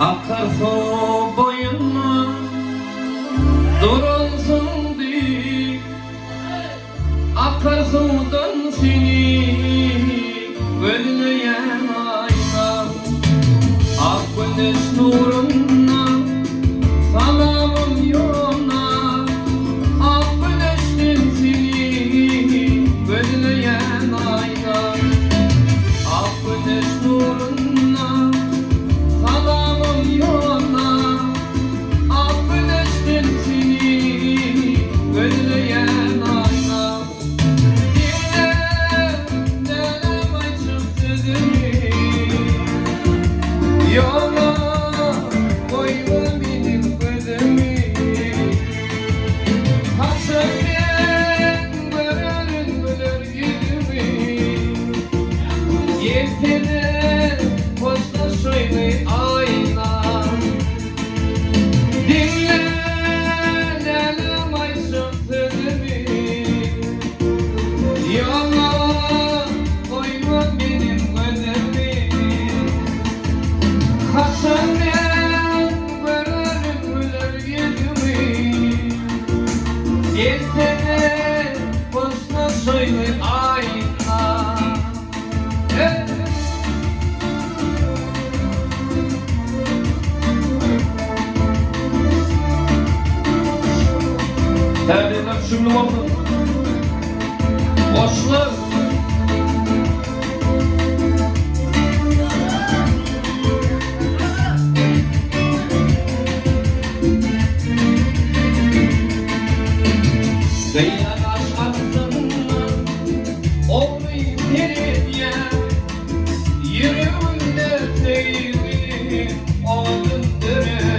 Akar suw boýunda duransyň diý, Akar suwdan seni gözleýän aýna. Ak güneş nurunda salamym ýola, Ak güneşden seni gözleýän aýna. Ak güneş nurunda salamym ýola, Ak güneşden seni gözleýän aýna. Diňle, näm aýtjak sözümi, Ýola goýma meniň gözümi. Haçan men görerin güler ýüzüňi, Gelsene hoşlaşaýly aýna. Diňle läläm aýtjak sözümi, Ýola goýma meniň gözümi. Haçan men görerin güler ýüzüňi, Gelsene hoşlaşaýly aýna. Perdeler düşümli bolsun. Goşlar. Gyýa gaş astyndan Ogry seredýär. Ýüregimde söýgi odun döredýär.